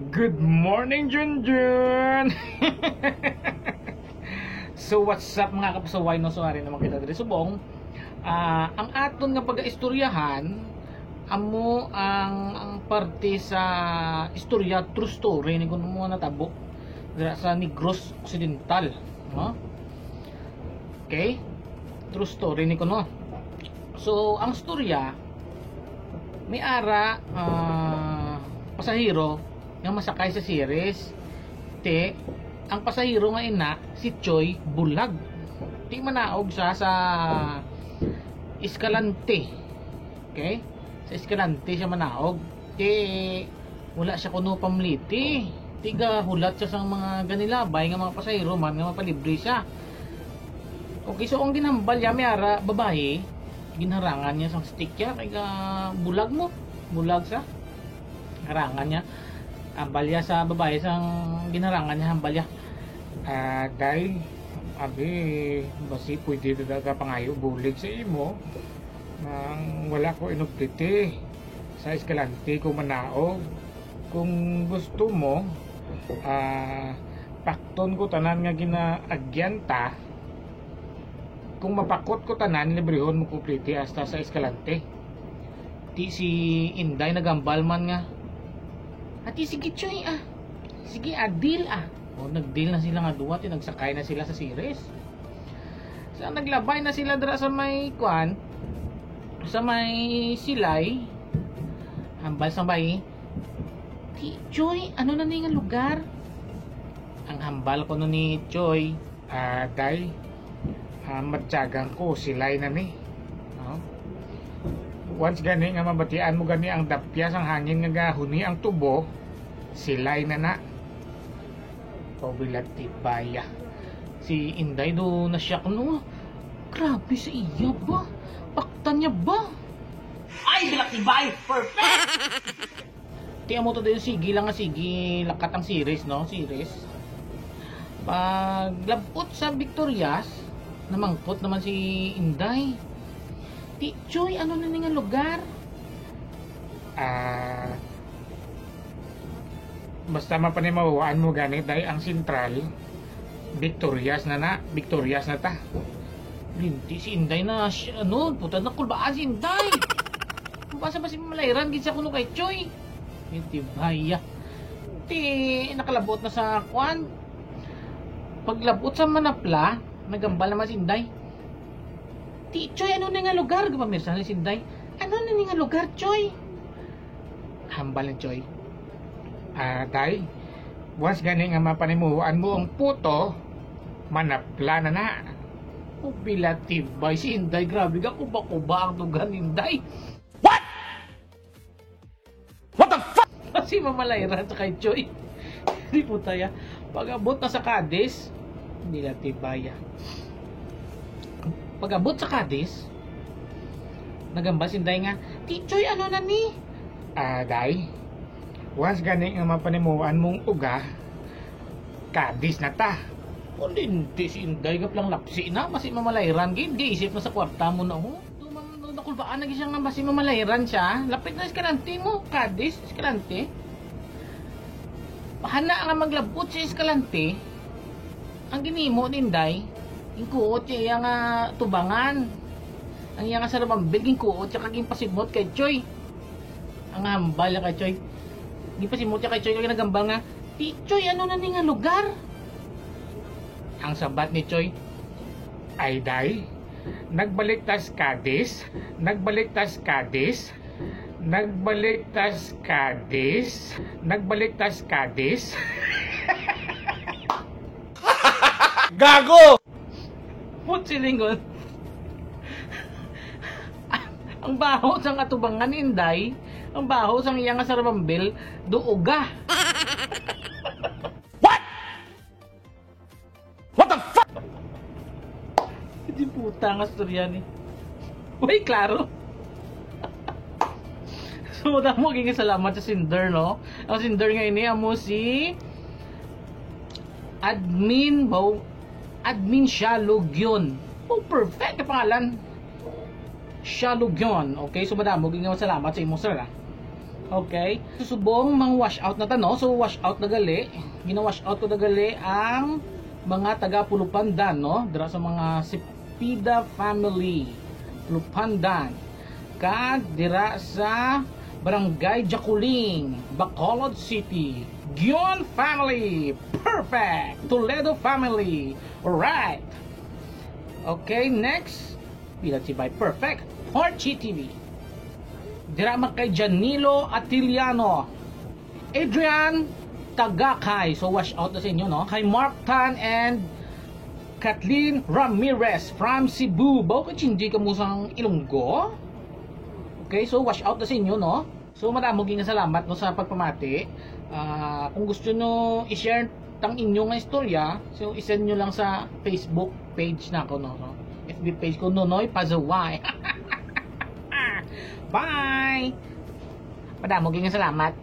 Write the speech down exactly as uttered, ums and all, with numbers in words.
Good morning, Junjun! So, what's up, mga kapasaway, no? So, ari naman kita diri subong. Ah, ang aton nga pag-istoryahan, amo ang, ang parte sa istorya, true story, ni kuno mo natabo dira sa Negros Occidental, no? Okay? True story ni kuno. So, ang istorya, may ara, ah, pasahero nga masakay sa Ceres. Ti, ang pasahero nga ina, si Choi Bulag. Ti manaog sa, sa Escalante. Okay? Sa Escalante siya manaog. Ti, wala siya kuno pamliti. Ti gahulat siya sang mga ganilabay nga mga pasahero man nga mapalibre siya. Okay, so ang ginhambal niya, may ara, babayi, ginharangan niya sang stick niya, kay ga-, bulag mo, bulag sa harangan niya. Hambal niya sa babayi sang ginharangan niya, hambal niya, "Ah, day, abi, basi pwede ta ka pangayo bulig sa imo, nang wala ko inupditi sa Escalante ko manaog. Kung gusto mo, ah, pakton ko tanan nga ginaagyan ta. Kung mapakot ko tanan, librehon mo ko pliti hasta sa Escalante." Ti si Inday nagambal man nga, "Ati, sige, Choy, ah. Sige, ah, deal, ah." O, nag-deal na sila nga duwa, ti nagsakay na sila sa Ceres. Sa naglabay na sila dira sa may, kwan, sa may silay, hambal sa bay, "Ti, Choy, ano na ni nga lugar?" Ang hambal kuno ni Choy, "Ah, day, ah, matyagan ko, silay na ni." No? Once gani nga mabatian mo gani ang dapya sang hangin nga gahuni ang tubo, silay na na. Pabilatibaya. Si Inday do na-shock, no? Grabe sa iya ba? Paktan niya ba? Ay, bilatibay! Perfect! Ti amo to dayon, sige lang nga sige, lakat ang Ceres, no? Ceres. Paglabot sa Victorias, namangkot naman si Inday, "Ti, Choy, ano na ni nga lugar?" Ah, basta mapanimawaan mo gani, day, ang sentral, Victorias na na, Victorias na ta. Linti si Inday na, sh-, ano, puta, nakulbaan si Inday. Basa ba si Malayran gid siya kuno kay Choy? Yung tibaya. Ti, nakalabot na sa kwan. Paglabot sa Manapla, nagambal naman si Inday. "Ti, Choy, ano na nga lugar?" Gapamirsa na si Inday. "Ano na ni nga lugar, Choy?" Hambal ni Choy, "Ah, day, once gani nga mapanimuan mo ang puto, Manapla na na." O, bilatibay si Inday, grabe ka, kuba-kuba ang dugan ni Inday. What? What the fuck? Si Mama Lyra sa kay Choy. Di po tayo. Pag-abot na sa Cadiz, bilatibaya. Pag-abot sa Cadiz, nagambal si Inday nga, "Ti, Choy, ano na ni?" "Ah, day, once gani nga mapanimuan mong uga, Cadiz na ta." Kundi hindi si Inday, gaplang lapsi na, basi Mama Lyra gid, giisip na sa kwarta mo na, oh. Dumang, nakulbaan na gid siya nga basi Mama Lyra siya. Lapit na Escalante mo, Cadiz, Escalante. Hana nga maglabot si Escalante, ang ginhimo ni Inday, ginkuot siya iya nga tubangan. Ang iya nga sarabambil, ginkuot siya kag ginpasimot kay Choy. Ang hambal niya kay Choy. Ginpasimot siya kay Choy, kag nagambal nga, "Ti, Choy, ano na ni nga lugar?" Ang sabat ni Choy, "Ay, day, nagbalik tas Cadiz, nagbalik tas Cadiz, nagbalik tas Cadiz, nagbalik tas Cadiz." Gago! Put silingon. Ang baho sang atubangan ni Inday, ang baho sang iya nga sarabambil, duoga. What? What the fuck? Hindi puta nga storya ni. Uy, klaro. So, damo gid nga salamat sa sender, no? Ang sender nga ini amo si Admin Bo-, Admin Shalugyon. Oh, perfect ang pangalan. Shalugyon. Okay, so madamo gid nga salamat sa imo, sir, ah. Okay? So, subong mang wash out na ta, no? So, wash out na gali. Gina-wash out ko na gali ang mga taga Pulupandan, no? Dira sa mga Cepeda family. Pulupandan. Kag dira sa Barangay Jaculing, Bacolod City. Gion family. Perfect. Toledo family. Alright. Okay, next. Pila si by perfect. Porchi T V. Dira man kay Janilo Atiliano. Adrian Tagakay. So, wash out na sa inyo, no? Kay Mark Tan and Kathleen Ramirez from Cebu. Bao ka chindi ka mo sang Ilonggo? Okay, so wash out na sa inyo, no? So, madamo gyud nga salamat, no, sa pagpamati. Ah, kung gusto nyo i-share tang inyo nga istorya, so i-send nyo lang sa Facebook page na ako, no? So, F B page ko, Nonoy Pazaway. Bye! Madamo gyud nga salamat.